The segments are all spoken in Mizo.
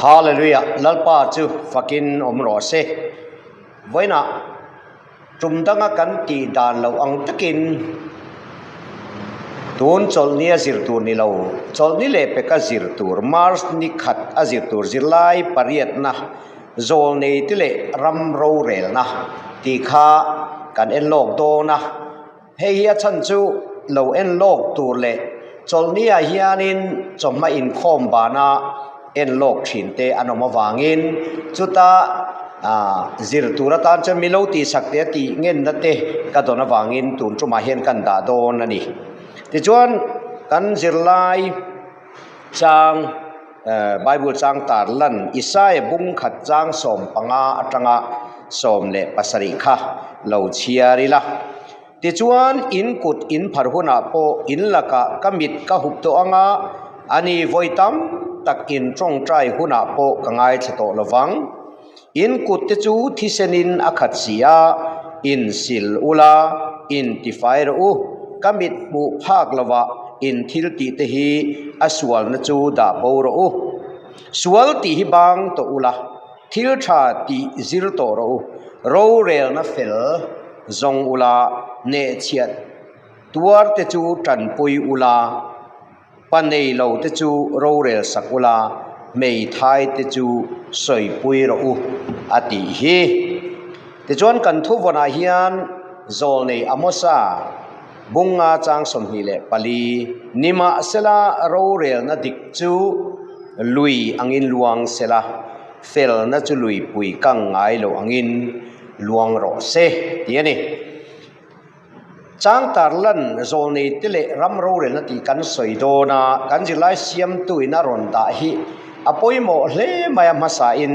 Hallelujah Lalpa chu fakin awm rawh se. Vawiinah tum danga kan tih dan loh ang takin tun chawlhni a zir tur ni lo, chawlhni leh peka zir tur March ni khat a zir tur zirlai pariatna zawlnei te leh ram rorelna tih kha kan en lawk dawn a. Hei hi a chhan chu lo en lawk tur leh chawlhniah hianin chawhma inkhawm bana en lawk thin te an awm avangin chuta ah zir tur atan chuan milo tihsak te a tih ngenna te ka dawn avangin tun tumah hian kan dah dawn a ni. Tichuan kan zirlai chang eh bible chang tar lan Isaiah bung khat chang 15 atanga 17 kha lo chhiar ila. Tichuan in kut in phar hunah pawh in lakah ka mit ka hup tawh anga a ni vawi tam tak in tawngtai hunah pawh ka ngaithla tawh lovang. In kut te chu thisenin a khat si a, in sil ula, in tifai rawh u, ka mit hmuh phak lovah in thil tih te hi a sualna chu dah bo rawh u. Sual tih hi bang tawh ula, thil tha tih zir tawh rawh u, rorelna fel zawng ula, hnehchhiat tuar te chu tanpui ula, Pa nei lo te chu rorel sak ula, hmeithai te chu sawipui rawh u, a tih hi. Tichuan kan thuvawnah hian Zawlnei Amosa bunga chang 24 nimahsela rorelna dik chu lui angin luang sela, felna chu luipui kang ngai lo angin luang rawh se, tih a ni. Chang tarlan zawlnei te leh ram rorelna tih kan sawi dawn a, kan zirlai siamtu in a rawn dah hi a pawimawh hle mai a hmasain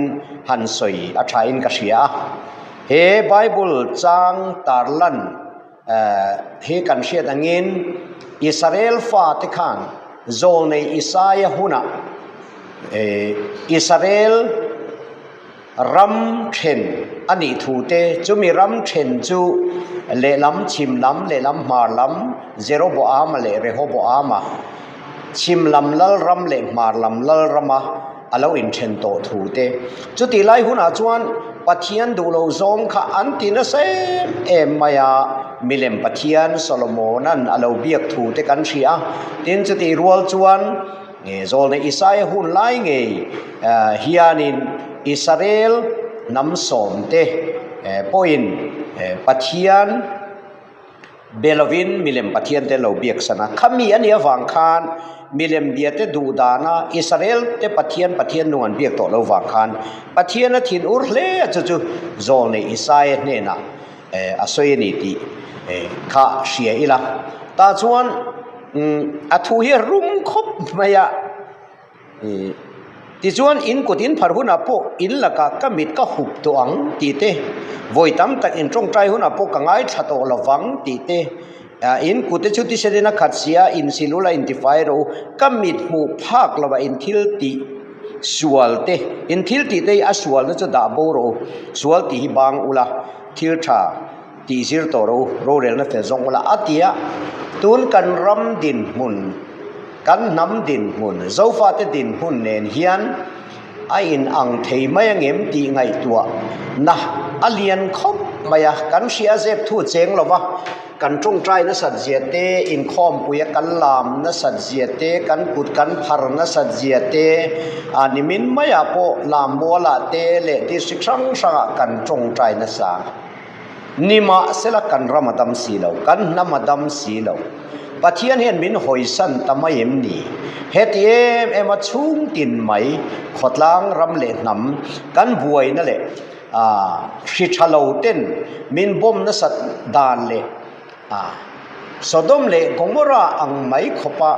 han sawi a thain ka hria a. He Bible chang tarlan hi kan hriat angin Israel fate khan zawlnei Isaia hunah Israel Ram then a nih thu te, chumi ram then chu lehlam chhim lam, lehlam hmar lam, Jeroboama leh Rehoboama, chhim lam lal ram leh hmar lam lal rama a lo inthen tawh thu te. Chutih lai hunah chuan Pathian duh lo zawng kha an ti nasa em em mai a, milem Pathian Solomona'n a lo biak thu te kan hria a, tin chutih rual chuan, Nge zawlna Isaia hun lai ngei hianin Israel hnam sawmte pawhin Pathian be lovin milem Pathiante lo biaksan a. Khami a nih avang khan milem biate duh dana Israel te Pathian Pathian nung an biak tawh lo vang khan Pathian a thin ur hle a chu chu zawlnei Isaia hnenah a sawi a ni tih kha hria ila. Tah chuan a thu hi a rum khawp mai a, tichuan in kut in phar hunah pawh in lakah ka mit ka hup tawh ang tih te, vawi tam tak in tawngtai hunah pawh ka ngaithla tawh lo vang tih te, in kut te chu tisenin a khat si a, in sil ula intifai rawh u, ka mit hmuh phak lovah in thil tih sual te, in thil tih te hi a sualna chu dah bo rawh u, sual tih hi bang ula thil tha tih zir tawh rawh u, rorelna fel zawng ula a ti a, tun kan ram dinhmun, kan hnam dinhmun, Zofate dinhmun nen hian a in ang thei mai angem tih ngaihtuah na a lian khawp mai a, kan hria zep thu cheng lova. Kan tawngtai nasat zia te, inkhawmpui a kan lam nasat zia te, kan kut kan phar nasat zia te, a nimin maiah pawh lam mualah te leh district hrang hrangah kan tawngtai nasa. Nimahsela kan ram a dam si lo, kan hnam a dam si lo. Pathian hian min hawisan ta mai em ni? Heti em em a chhung tin mai khawtlang ram leh hnam kan buaina leh hri tha lo ten min bawm nasat dan leh Sodom leh Gomorrah ang mai khawpa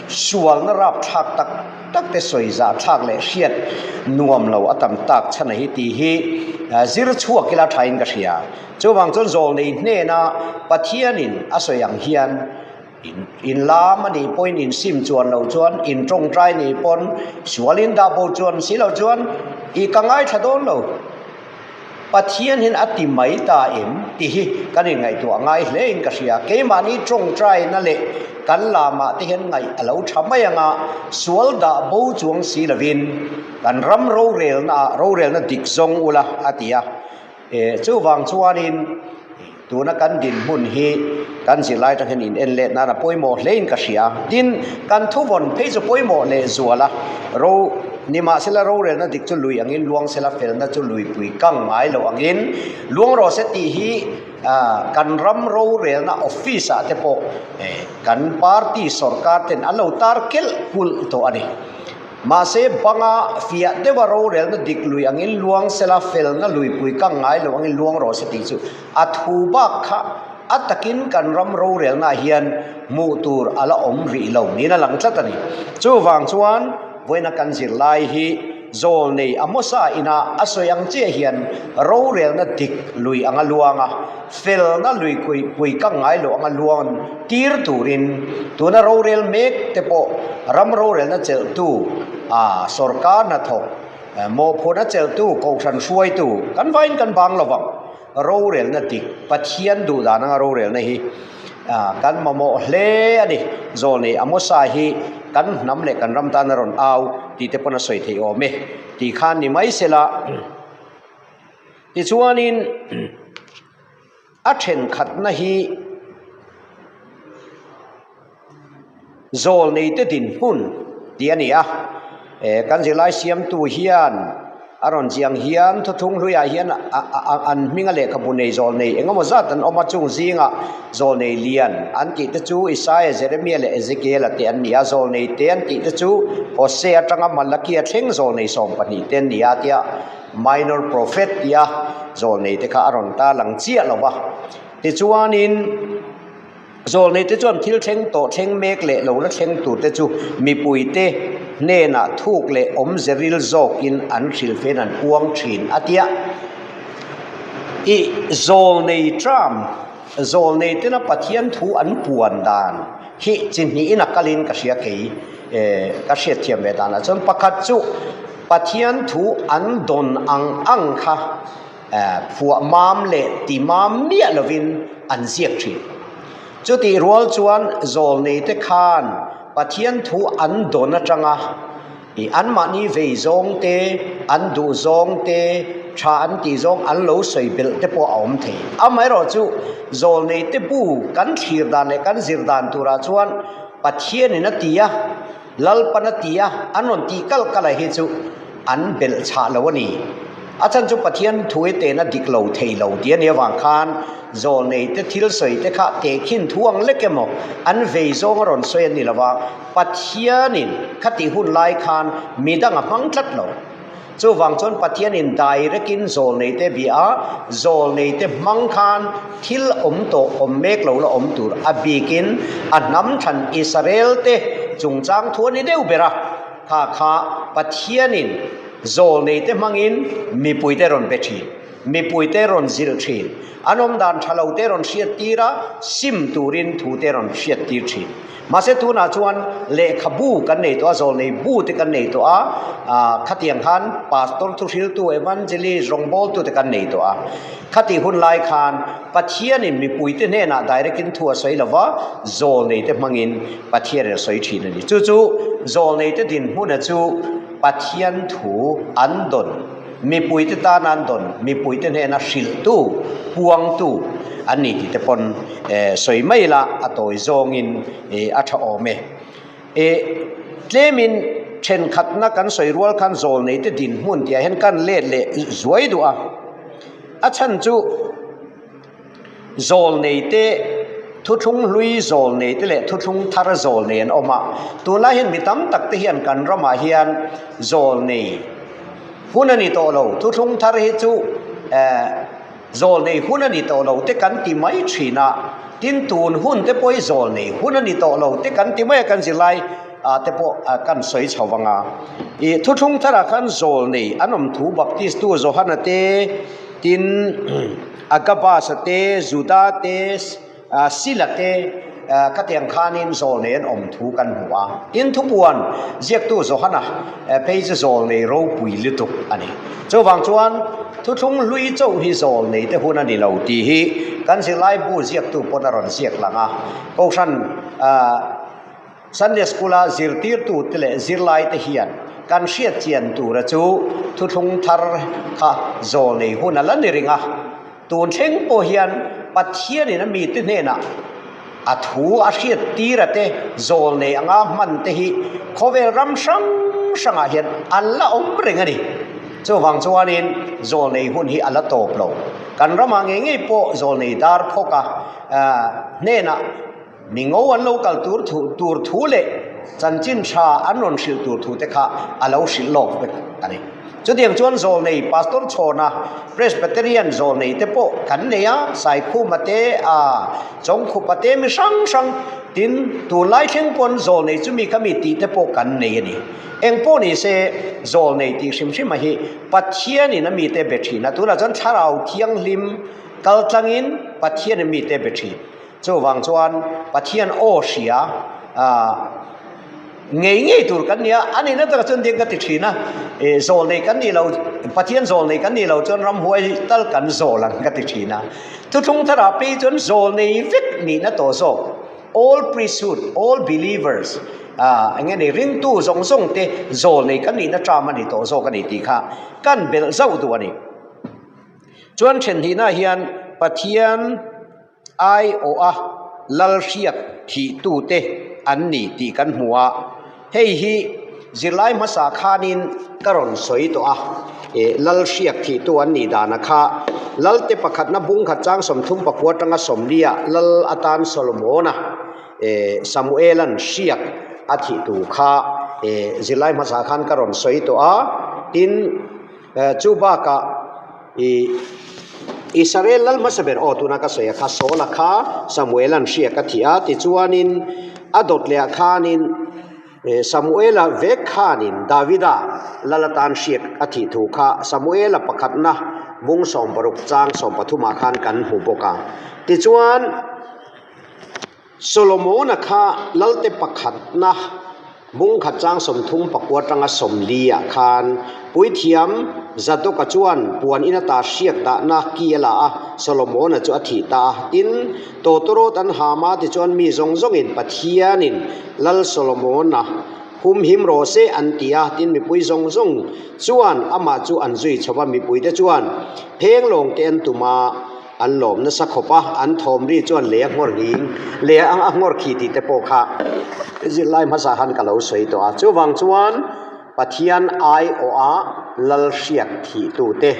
sualna rapthlak tak tak te sawi zah thlak leh hriat nuam lo a tam tak chhan a hi tih hi zir chhuak ila thain ka hria. Chuvang chuan zawlnei hnena Pathianin a sawi ang hian In lam a nih pawhin in sim chuan loh chuan in tawngtai nih pawn sual in dah bo chuan si loh chuan i ka ngaithla dawn lo. Pathian hian a ti mai ta em tih hi kan inngaihtuah ngai hle in ka hria. Keimahni tawngtaina leh kan lamah te hian ngaih a lo tha mai ang a, sual dah bo chuang si lovin kan ram rorelna ah rorelna dik zawng ula a ti a. Chuvang chuanin tuna kan dinhmun hi kan zirlai atang hian in en let nan a pawimawh hlein ka hria. Tin, kan thuvawn phei chu pawimawh leh zual a, ro nimahsela rorelna dik chu lui angin luang sela felna chu luipui kang ngai loh angin luang rawh se tih hi kan ram rorelna office ah te pawh kan party sorkar ten an lo tar kelh kulh tawh a ni. Mahse, banga fiah deuha rorelna dik lui angin luang sela felna luipui kang ngai lo angin luang rawh se tih chu a thu bak kha a takin kan ram rorelnaah hian hmuh tur a la awm rih lo niin a lang tlat a ni. Chuvang chuan vawiina kan zirlai hi Zawlnei Amosa ina a sawi ang chiah hian rorelna dik lui anga luang a, felna lui pui kang ngai lo anga luang tir turin tuna rorel mek te pawh ram rorelna chelhtu a sorkar hnathawk mawhphurhna chelhtu kohhran hruaitu kan vaiin kan bang lo vang. Rorelna dik Pathian duh dan anga rorelna hi kan mamawh hle a ni. Zawlnei Amosa hi kan hnam leh kan ram tan a rawn au tih te pawn a sawi theih awm e tih khan ni mai sela. Tichuanin a thenkhatna hi zawlneite dinhmun tih a ni a, kan zirlai siamtu hian a rawn chiang hian thuthlung hluiah hian an hminga lehkhabu nei zawlnei eng emaw zat an awm a, chung zingah zawlnei lian an tih te chu Isaia, Jeremia leh Ezekiela te an ni a, zawlnei te an tih te chu Hosea atanga Malakia thleng zawlnei 12 te an ni a tia. Minor Prophet tia zawlnei te kha a rawn ta lang chiah lo va. Tichuanin zawlnei te chuan thil thleng tawh thleng mek leh lo la thleng tur te chu mipui te hnenah thuk leh awmze ril zawkin an hrilhfian an puang thin a tia. I zawlnei term, zawlnei tena Pathian thu an puan dan hi chi hnihin a kalin ka hria kei ka hriatthiam ve danah chuan pakhat chu Pathian thu an dawn ang ang kha phuah mam leh ti mam miah lovin an ziak thin. Chutih rual chuan zawlneite khan Pathian thu an dawn atanga ih anmahni vei zawng te, an duh zawng te, tha an tih zawng an lo sawi belh te pawh a awm thei. Amaherawhchu zawlneite bu kan thlir dan leh kan zir dan turah chuan Pathianin a ti a. Lalpan a ti a, an rawn tih kalh kalh a hi chu an belh chhah lo a ni. A chhan chu Pathian thu hi tehna dik lo thei lo tih a nih avang khan zawlnei te thil sawi te kha tehkhin thu ang lek emaw an vei zawng a rawn sawi a ni lo va, Pathianin khatih hun lai khan midang a hmang tlat lo. Chuvang chuan Pathianin direct-in zawlneite bia a, zawlneite hmang khan thil awm tawh awm mek lo la awm tur a bikin a hnam than Israel-te chungchang thu a ni deuh ber a, kha kha Pathianin zawlneite hmangin mipuite rawn be thin. Mipuite rawn zilh thin. An awm dan tha lo te rawn hriat tir a, sim turin thu te rawn hriat tir thin. Mahse tunah chuan lehkhabu kan nei tawh a, zawlnei bu te kan nei tawh a, khatiang khan pastor thuhriltu, evangelist, rawngbawltu te kan nei tawh a. Khatih hun lai khan Pathianin mipuite hnenah direct in thu a sawi lo va, zawlnei te hmangin Pathianin a sawi thin a ni. Chu chu zawlnei te dinhmuna chu Pathian thu an dawn. Mipuite tan an dawn, mipuite hnena hrilhtu, puangtu an ni tih te pawn sawi mai ila a tawi zawngin a tha awm e. Tlemin thenkhatna kan sawi rual khan zawlneite dinhmun tihah hian kan let leh zuai duh a, a chhan chu, Zawlneite, thuthlung hlui zawlneite leh thuthlung thar zawlnei an awm a. Tunlai hian mi tam tak te hian kan ramah hian zawlnei hun a ni tawh lo. Thuthlung thar hi chu eh zawlnei hun a ni tawh lo te kan ti mai thin a. Tin, tun hun te pawh hi zawlnei hun a ni tawh lo te kan ti mai a, kan zirlai ah te pawh kan sawi chho vang a. Ih thuthlung tharah khan zawlnei an awm thu Baptistu Johana te, Tin, Agabas-a te, Juda te, Sila te khatiang khanin zawlnei an awm thu kan hmu a. Tin, thupuan ziaktu Johana phei chu zawlnei ropui lutuk a ni. Chuvang chuan thuthlung hlui chauh hi zawlnei te hun a ni lo tih hi kan zirlaibu ziaktu pawn a rawn ziak lang a. Kohhran. Sunday School-a zirtirtute leh zirlaite hian kan hriat chian tura chu thuthlung thar kha zawlnei hun a la ni ring a. Tun thleng pawh hian Pathianin a mite hnenah a thu a hriat tira te zawlnei anga hman te hi khawvel ram hrang hrangah hian an la awm reng a ni. Chuvang chuanin zawlnei hun hi a la tawp lo. Kan ramah ngei ngei pawh zawlnei dar phawka hnenah Mi ngo an lo kal tur thu tur thu leh chanchin tha an rawn hrilh tur thu te kha a lo hrilh lawk vek a ni. Chutiang chuan zawlnei Pastor Chhawna Presbyterian zawlnei te pawh kan nei a, Saikhuma te, a Chawngkhupa te mi hrang hrang tin tunlai thleng pawn zawlnei chumi kha mi tih te pawh kan nei a ni. Eng pawh ni se zawlnei tih hrim hrim a hi Pathianin a mite be thin a, tunah chuan Thlarau Thianghlim kal tlangin Pathian a mite be thin. Chuvang chuan Pathian aw hria ngei ngei tur kan ni a, a nihna takah chuan ding ka ti thin a, ih zawl nei kan nih lo, Pathian zawl nei kan nih lo chuan ramhuai tal kan zawl ang ka ti thin a. Thuthlung tharah phei chuan zawl nei vek nihna tawh zawk, all priesthood, all believers, ah eng nge ni ringtu zawng zawng te zawl nei kan nihna term a ni tawh zawk a ni tih kha kan belh zauh duh a ni. Chuan thenhnihna hian Pathian. Aiawha lal hriak thihtute an ni tih kan hmu a, hei hi zirlai hmasa khanin ka rawn sawi tawh a, ih lal hriak thihtu an nih dana kha lalte pakhatna bung khat chang 39 atanga 40 ah lal atan Solomona ih Samuela'n hriak a thihtu kha ih zirlai hmasa khan ka rawn sawi tawh a, tin chu bakah. I Israel lal hmasa ber aw tuna ka sawi a kha Saula kha Samuela'n hriak a thih a, tichuanin a dawt leh ah khanin Samuela vek khanin Davida lal atan hriak a thih thu kha Samuela pakhatna bung 60 chang 13 ah khan kan hmu bawk a. Tichuan Solomona kha lalte pakhatna bung khat chang 39 atanga 40 ah khan puithiam Zadoka chuan puan in ata hriak dahna ki a la a, Solomona chu a thih ta a. Tin, tawtawrawt an ham a, tichuan mi zawng zawngin Pathianin Lal Solomona humhim rawh se an ti a. Tin, mipui zawng zawng chuan amah chu an zui chho va, mipuite chuan pheng lawngte an tum a. An lawm nasa khawp a, an thawm ri chuan lei a nghawr nghing, lei a nghawr khi tih te pawh kha zirlai hmasa khan ka lo sawi tawh a. Chuvang chuan Pathian aiawha lal hriak thihtute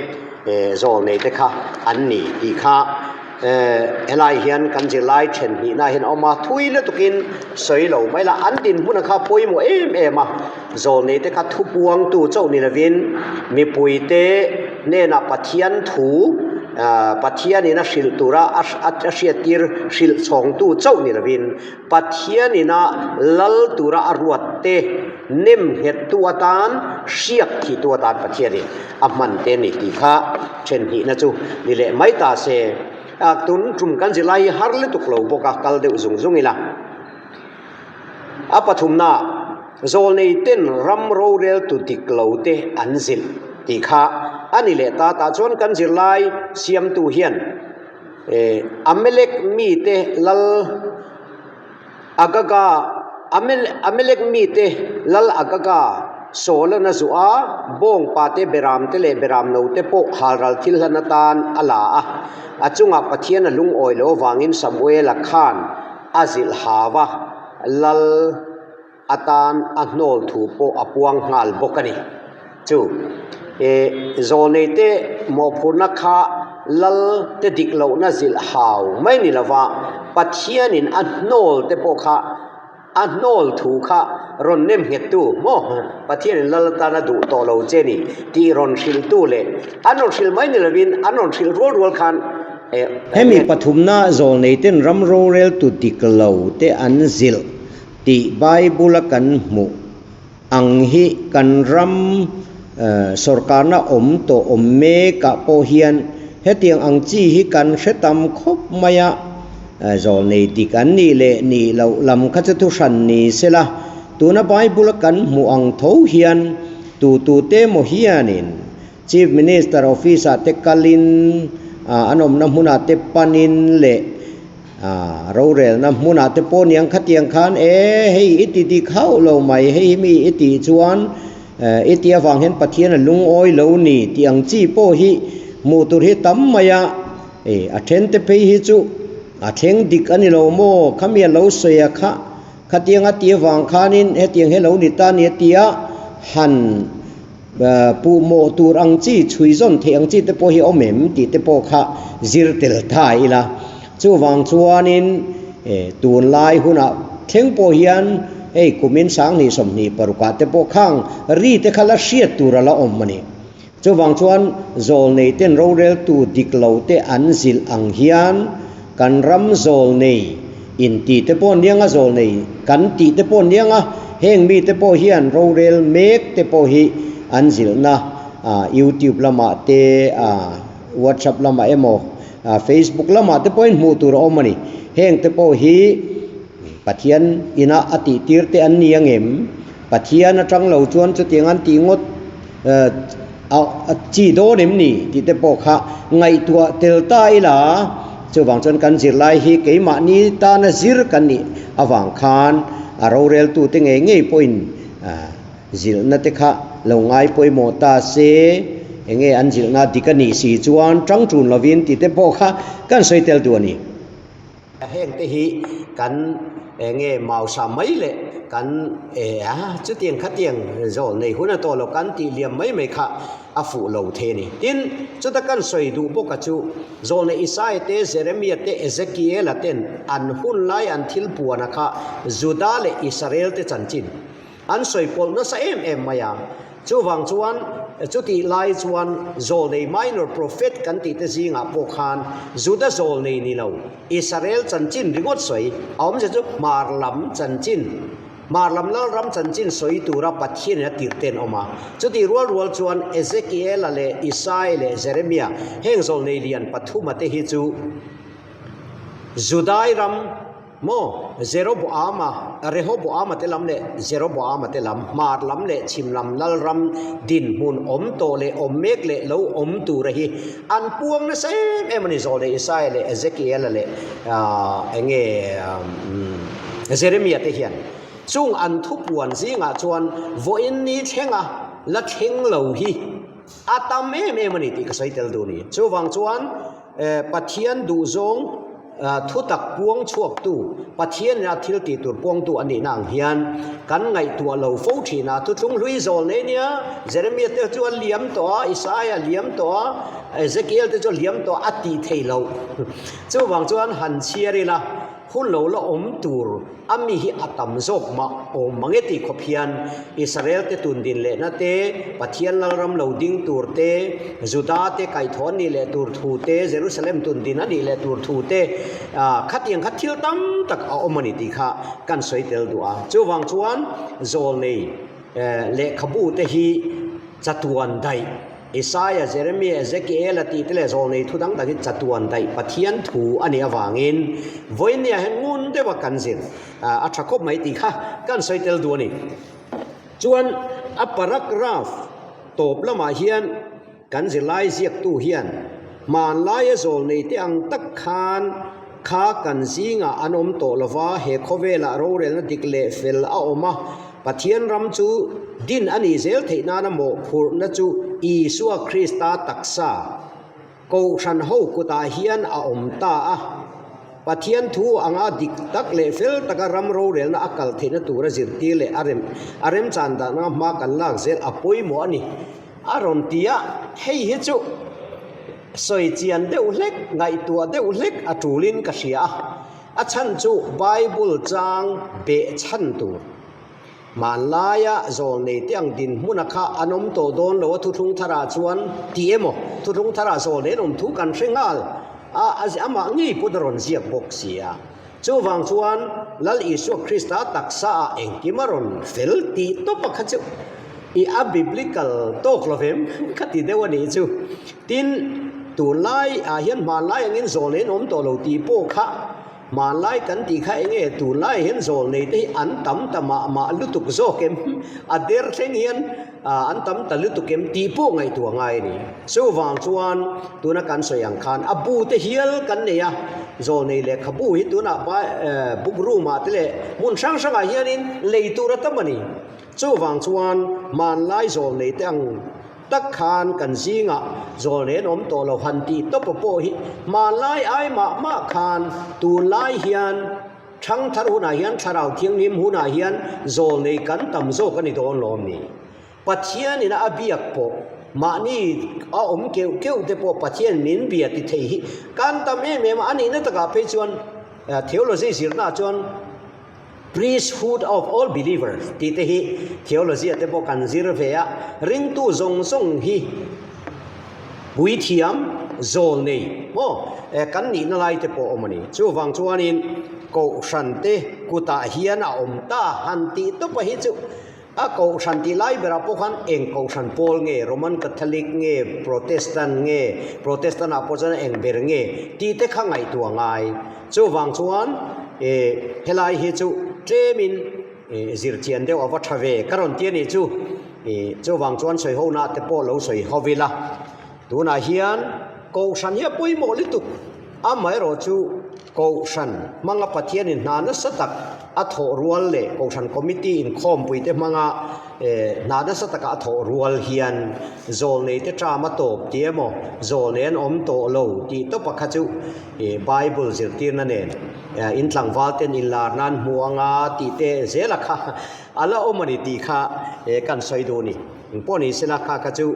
zawl nei te kha an ni tih kha helai hian kan zirlai then hnihna hian a awm a, thui lutukin sawi lo mai la, an dinhmun kha pawimawh em em a, zawl nei te kha thupuangtu chauh ni lovin mipuite hnenah Pathian thu Pathianin a hrilh tura a hriattir hrilh chhawngtu chauh ni lovin Pathianin a lal tura a ruat te nem nghettu atan hriak thihtu atan Pathianin a hman te a ni tih kha then hnihna chu ni leh mai ta se. Tun tum kan zirlai hi har lutuk lo bawk a, kal deuh zung zung ila. A pathumna, zawlnei ten ram roreltu dik lo te an zilh tih kha a ni leh ta. Tah chuan kan zirlai siamtu hian Amalek mite lal Agaga, Amalek mite lal Agaga Saul-an a zuah a, bawngpa te, beram te leh beram no te pawh halral thil hlan atan a la a. A chungah Pathian a lungawi lo avangin Samuela khan a zilh hau a, lal atan a hnawl thu pawh a puang nghal bawk a ni. Chu e zawlneite mawhphurhna kha lal te dik lohna zilh hau mai ni lova Pathianin a hnawl te pawh kha a hnawl thu kha rawn nem nghettu maw Pathianin lal atan a duh tawh lo che ni tih rawn hrilhtu leh an rawn hrilh mai ni lovin an rawn hrilh rual rual khan Hemi pathumna zawlneiten ram roreltu dik lo te an zilh tih Bible-a kan hmuh ang hi kan ram sawrkarna awm tawh awm mekah pawh hian hetiang ang chi hi kan hre tam khawp mai a, zawlnei dik an nih leh nih loh lam kha chu thuhran ni sela, tuna Bible-a kan hmuh ang tho hian tutute emaw hianin Chief Minister office ah te kalin an awmna hmunah te panin leh Aaa rorelna hmunah te pawh niang khatiang khan e hei i ti dik hauh lo mai hei hi mi i tih chuan i tih avang hian Pathian a lungawi lo ni tih ang chi pawh hi hmuh tur hi tam mai a, e a then te phei hi chu a thleng dik a ni lo maw khami a lo sawi a kha khatiang a tih avang khanin hetiang hi a lo ni ta a ni a ti a han Puhmawh tur ang chi, chhui zawn theih ang chi te pawh hi awm em tih te pawh kha zir tel ta ila. Chuvang chuanin tunlai hunah thleng pawh hian hei kumin sanghnih 26 ah te pawh khang ri te kha la hriat tur a la awm a ni. Chuvang chuan zawlnei ten roreltu dik lo te an zilh ang hian kan ram zawlnei Inti te pawh niang a zawlnei kan tih te pawh niang a, heng mi te pawh hian rorel mek te pawh hi an zilhna YouTube lamah te WhatsApp lamah emaw Facebook lamah te pawhin hmuh tur a awm a ni. Heng te pawh hi Pathian ina a tih tir te an ni ang em? Pathian atang lo chuan chutiang an tih ngawt A chi dawn em ni tih te pawh kha ngaihtuah tel ta ila, chuvang chuan kan zirlai hi keimahni tana zir kan nih avang khan a roreltute ngei ngei pawhin zilhna te kha lo ngai pawimawh ta se, enge an zilhna dik a nih si chuan tang tun lovin tih te pawh kha kan sawi tel duh a ni. Heng te hi kan enge mausa mai leh kan chutiang khatiang zawl nei hun a tawh lo kan tih liam mai mai kha a fuh lo thei a ni. Tin, chuta kan sawi duh bawk a chu zawlnei Isaiah te, Jeremiah te, Ezekiela ten an hun lai an thil puana kha Juda leh Israel te chanchin An sawi pawlh nasa em em mai a. Chuvang chuan chutih lai chuan zawlnei minor prophet kan tih te zingah pawh khan Juda zawlnei ni lo, Israel chanchin ringawt sawi a awmzia chu hmar lam chanchin, hmar lam lalram chanchin sawi tura Pathianin a tirh te an awm a. Chutih rual rual chuan Ezekiela leh Isaiah leh Jeremia heng zawlnei lian pathuma te hi chu Judai ram, Maw? Jeroboama, Rehoboama te lam leh Jeroboama te lam, hmar lam leh chhim lam lalram dinhmun awm tawh leh awm mek leh lo awm tura hi an puang nasa em em a ni. Zawlnei Isaia leh Ezekiela leh eng nge Jeremia te hian chung an thupuan zingah chuan vawiin ni thlenga la thleng lo hi a tam em em a ni tih ka sawi tel duh a ni. Chuvang chuan Pathian duhzawng Thutak puang chhuaktu, Pathian ina thil tih tur puangtu a nihna ang hian kan ngaihtuah lo fo thin a. Thuthlung hlui zawl nei nia, Jeremia te chu a liam tawh a, Isaia a liam tawh a, Ezekiel te chu a liam tawh a, a tih theih loh. Chuvang chuan han chhiar ila, hun lo la awm tur A mi hi a tam zawk mah awm mang e tih khawp hian Israel te tun din lehna te, Pathian Lalram lo ding tur te, Juda te kaihthawh an nih leh tur thu te, Jerusalem tun din a nih leh tur thu te, khatiang kha thil tam tak a awm a ni tih kha kan sawi tel duh a. Chuvang chuan zawlnei lehkhabu te hi chatuan daih. Isaia, Jeremia, Ezekiela tih te leh zawlnei thu dang dang hi chatuan daih Pathian thu a nih avangin vawinia hian ngun deuha kan zir a tha khawp mai tih kha kan sawi tel duh a ni. Chuan a paragraph tawp lamah hian kan zirlai ziaktu hian hmanlaia zawlnei te ang tak khan kha kan zingah an awm tawh lova, he khawvelah rorelna dik leh fel a awm a, Pathian ram chu din a nih zel theih nana mawhphurhna chu Isua Krista taksa Kohhran ho kutah hian a awm ta a. Pathian thu anga dik tak leh fel taka ram rorelna a kal theihna tura zirtir leh a rem a remchan dahna hma kan lak zel a pawimawh a ni a rawn ti a, hei hi chu sawi chian deuh hlek, ngaihtuah deuh hlek a tulin ka hria a. A chhan chu Bible chang beh chhan tur. Hmanlaia zawlnei te ang dinhmuna kha an awm tawh dawn lo a thuthlung tharah chuan ti emaw thuthlung tharah zawlnei an awm thu kan hre nghal a, amah ngei pawh a rawn ziak bawk si a. Chuvang chuan Lal Isua Krista taksa ah engkim a rawn fel tih tawp a kha chu i a biblical tawk lo vem kha ti deuh a nih chu. Tin, tunlai ah hian hmanlai angin zawlnei an awm tawh lo tih pawh kha. Hmanlai kan tih kha eng nge tunlai hian zawlnei te hi an tam ta mah mah lutuk zawk em? A der thleng hian an tam ta lutuk em tih pawh ngaihtuah ngai a ni. Chuvang chuan tuna kan sawi ang khan a bu te hial kan nei a, zawlnei lehkhabu hi tunah book room ah te leh hmun hrang hrangah hianin lei tur a tam a ni. Chuvang chuan hmanlai zawlnei te ang tak khan kan zingah zawlnei an awm tawh lo han tih tawpa pawh hi hmanlai ai mah mah khan tunlai hian thangthar hunah hian thlarau thianghlim hunah hian zawlnei kan tam zawk a ni dawn lawm ni. Pathianin a biak pawh mahni a awm keuh keuh te pawh Pathian min bia ti thei hi kan tam em em a, a nihna takah phei chuan theology zirnaah chuan Priesthood of all believers tih te hi theology ah te pawh kan zir ve a, ringtu zawng zawng hi puithiam zawl nei maw kan nihna lai te pawh a awm a ni. Chuvang chuanin Kohhran te kutah hian a awm ta han tih tawpa hi chu A kohhran tih lai berah pawh khan eng kohhran pawl nge, Roman Catholic nge, Protestant nge, Protestant ah pawh chuan eng ber nge tih te kha ngaihtuah ngai. Chuvang chuan eh helai hi chu tlemin eh zirchian deuh a va tha ve ka rawn ti a nih chu. Eh chuvang chuan sawi ho na te pawh lo sawi ho ila. Tunah hian kohhran hi a pawimawh lutuk amaherawh chu Kohhran hmanga Pathianin hna nasa tak a thawh rual leh Kohhran Committee inkhawmpuite hmanga hna nasa taka a thawh rual hian zawlneite term a tawp tih emaw zawlnei an awm tawh lo tih tawpa kha chu Bible zirtirna nen in tlangval ten inlarna an hmu anga tih te zela kha a la awm a ni tih kha kan sawi duh a ni. Engpawh ni sela kha kha chu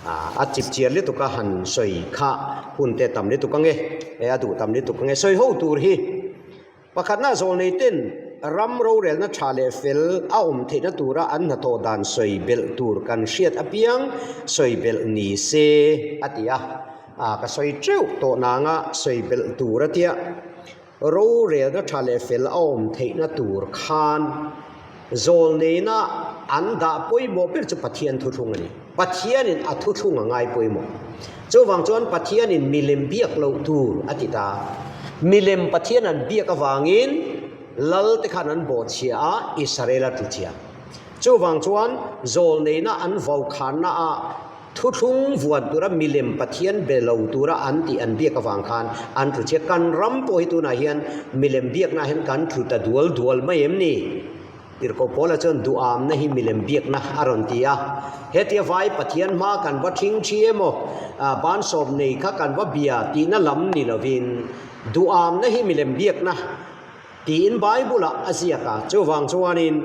A chip chiar lutuk a han sawi kha hun te tam lutuk ange e a duh tam lutuk ange sawi ho tur hi pakhatna zawlnei ten ram rorelna tha leh fel a awm theihna tura an hnathawh dan sawi belh tur kan hriat apiang sawi belh ni se a ti a a ka sawi teuh tawh nanga sawi belh tur a tia. Rorelna tha leh fel a awm theihna tur khan zawlneina an dah pawimawh ber chu Pathian thuthlung a ni. Pathianin a thuthlung a ngai pawimawh. Chuvang chuan Pathianin milem biak loh tur a ti ta. Milem Pathian an biak avangin Lal te khan an bawhchhia a, Israel a tluchhia. Chuvang chuan zawlneina an vokhanna ah Thuthlung vuan tura milem Pathian be lo tura an tih an biak avang khan an tlu chiah. Kan ram pawh hi tunah hian milem biaknaah hian kan tlu ta dual dual mai em ni? Tirhkoh Paula chuan duhamna hi milem biakna a rawn ti a. Hetia vai Pathian hma kan va thing thi emaw, bansawm nei kha kan va bia tihna lam ni lovin duhamna hi milem biakna Tiin Bible-ah a ziak a, chuvang chuanin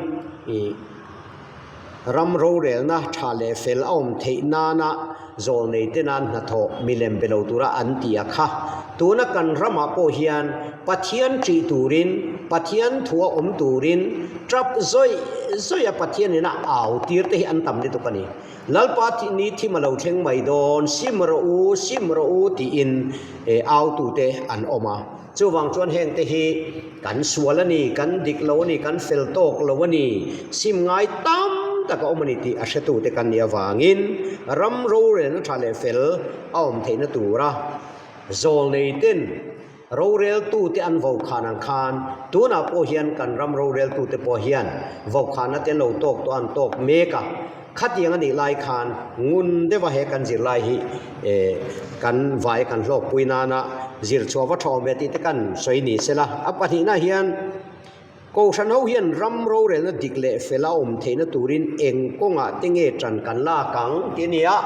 ih ram rorelna tha leh fel a awm theih nana zawlneite nan hnathawh milem be lo tura an ti a kha. Tuna kan ramah pawh hian Pathian ṭih turin, Pathian thua awm turin ṭap zawih zawih a Pathianin a au tir te hi an tam lutuk a ni. Lalpa thih ni thim a lo thleng mai dawn, sim rawh u, sim rawh u tiin autute an awm a. Chuvang chuan hengte hi kan sual a ni, kan dik lo a ni, kan fel tawk lo a ni, sim ngai tam tak a awm a ni tih a hretute kan nih avangin ram rorelna tha leh fel a awm theihna tura zawlneiten roreltute an vokhan ang khan tunah pawh hian kan ram roreltute pawh hian vokhanna te an lo tawk tawh a, an tawk mek a. Khatiang a nih lai khan ngun deuha he kan zir lai hi kan vai kan hlawkpui nana zir chhuah va tha awm ve tih te kan sawi ni se la. A pahnihna hian Kohhran ho hian ram rorelna dik leh fel a awm theihna turin eng kawngah te nge tan kan lak ang tih a ni a.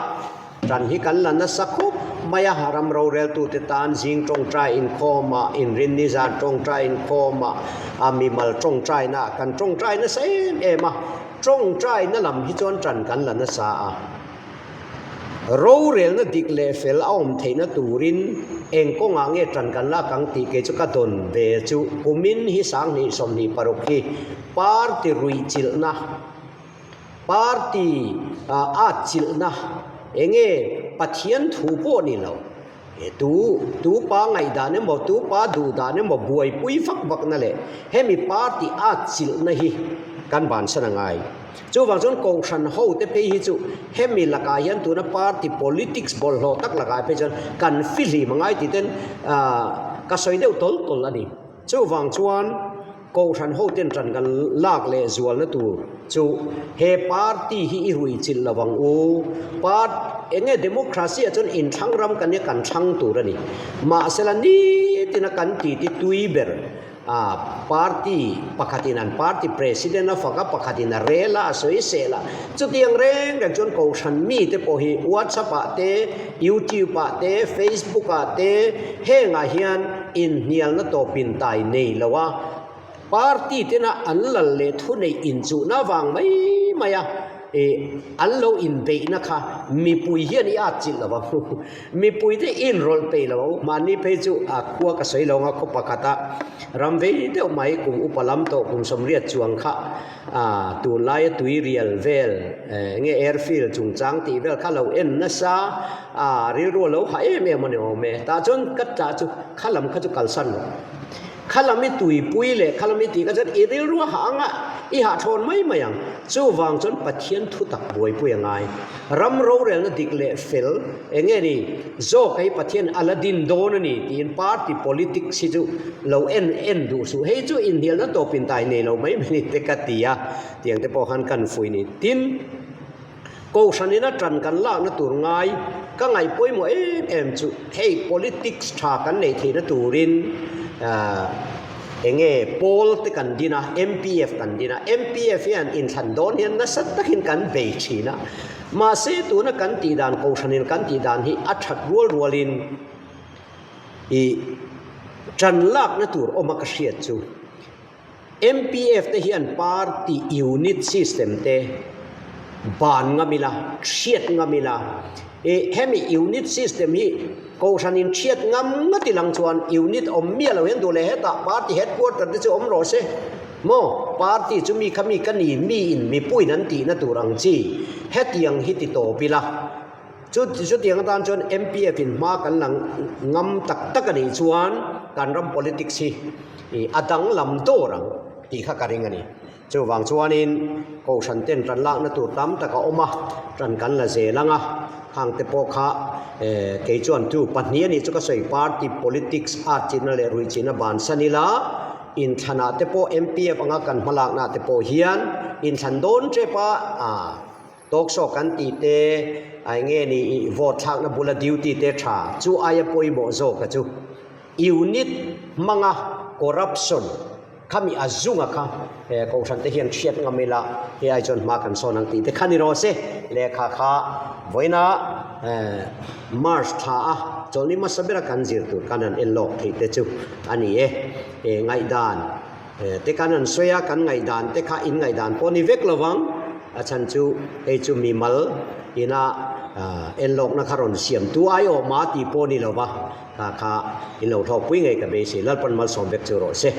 Tan hi kan la nasa khawp mai a, ram roreltute tan zing tawngtai inkhawmah, inrinni zan tawngtai inkhawmah, a mimal tawngtainaah kan tawngtai nasa em em a. Tawngtaina lam hi chuan tan kan la nasa a. Rorelna dik leh fel a awm theihna turin eng kawngah nge tan kan lak ang tih kei chu ka dawn ve chu kumin hi 20 26 hi party ruihchilhna party at chilhna enge Pathian thu pawh ni lo tu tu pa ngaihdan emaw tu pa duh dan emaw buaipui vak vak na leh hemi party at chilhna hi kan bansan a ngai. Chuvang chuan Kohhran ho te phei hi chu hemi lakah hian tuna party politics bawlhhlawh tak lakah phei chuan kan fihlim a ngai tih ten. Ka sawi deuh tawl tawl a ni. Chuvang chuan Kohhran hoten ṭan kan lak leh zualna tur chu he party hi i ruih chilh lo ang u. Part eng nge democracy ah chuan inthlang ram kan nia kan thlang tur a ni. Mahsela nitina kan titi tui ber a party pakhatin an party president a fak a, pakhatin a rel a, a sawi sel a. Chutiang reng reng chuan Kohhran mite pawh hi WhatsApp ah te, YouTube ah te, Facebook ah te hengah hian Inhnialna tawpin tai nei lo a, party tena an lal leh thuneih inchuhna vang mai mai a, ih an lo inbeihna kha mipui hian i atchilh lo ang. Mipui te i inrawlh peih lo ang. Mahni phei chu a khua ka sawi lo ang a, khaw pakhata ram vei deuh mai kum upa lam tawh kum 80 chuang kha ah tunlaia tuirial vel eng nge airfield chungchang tih vel kha lo en nasa a rilru a lo hah em em a ni awm e. Tah chuan ka tah chu kha lam kha chu kalsan lo. Kha lam i tuipui leh kha lam i tih kha chuan i rilru a hah ang a, i hah thawn mai mai ang. Chuvang chuan Pathian thu tak buaipui a ngai. Ram rorelna dik leh fel eng nge ni zawk hei Pathian a la din dawn a ni tiin party politics hi chu lo en en duh suh. Hei chu inhnialna tawpin tai nei lo mai mai ni te ka ti a, tiang te pawh khan kan fui ni. Tin. Kohhranin a ṭan kan lakna tur ngai ka ngaih pawimawh em em chu hei politics ṭha kan neih theihna turin eng nge pawl te kan din a, MPF kan din a, MPF hian inthlan dawn hian nasa takin kan bei ṭhin a, mahse tuna kan tih dan kohhranin kan tih dan hi a ṭhat rual rualin ih ṭan lakna tur awma ka hriat chu. MPF te hian party unit system te ban ngam ila, hriat ngam ila, ih hemi unit system hi kohhran in hriat ngam ngawt ilang chuan unit awm miah lo hian duh leh hetah party headquarter te chu awm rawh se maw, party chu mi kha mi ka ni, mi in mipuiin an tihna tur ang chi hetiang hi ti tawp ila. Chu chutiang atan chuan MPF in hma kan la ngam tak tak a nih chuan kan ram politics hi a danglam dawr ang tih kha ka ring a ni. Chuvang chuanin Kohhran ten tan lakna tur tam tak a awm a, tan kan la zel ang a, khang te pawh kha kei chuan tu pahnih a nih chu ka sawi party politics at chihna leh ruih chihna bansan ila inthlanah te pawh MPF anga kan hmalakna te pawh hian inthlan dawn tep a. Talk show kan tih te a eng nge ni i vote thlakna bula duty te tha chu aia pawimawh zawk a chu unit hmanga corruption khami a zunga kha he kohhran te hian hriat ngam ila hei ai chuan hma kan sawn ang tih te kha ni rawh se lehkha kha vawiina March thla a chawlhni hmasa bera kan zir tur khan han en lawk theih te chu a ni e ngaihdan. Te kan han sawi a, kan ngaihdan te kha in ngaihdan pawh ni vek lo vang. A chhan chu hei chu mimal ina enlawkna kha rawn siam tu ai awm a tih pawh ni lo va, kha kha in lo hlawkpui ngei ka beisei. Lalpan malsawm vek chu rawh se.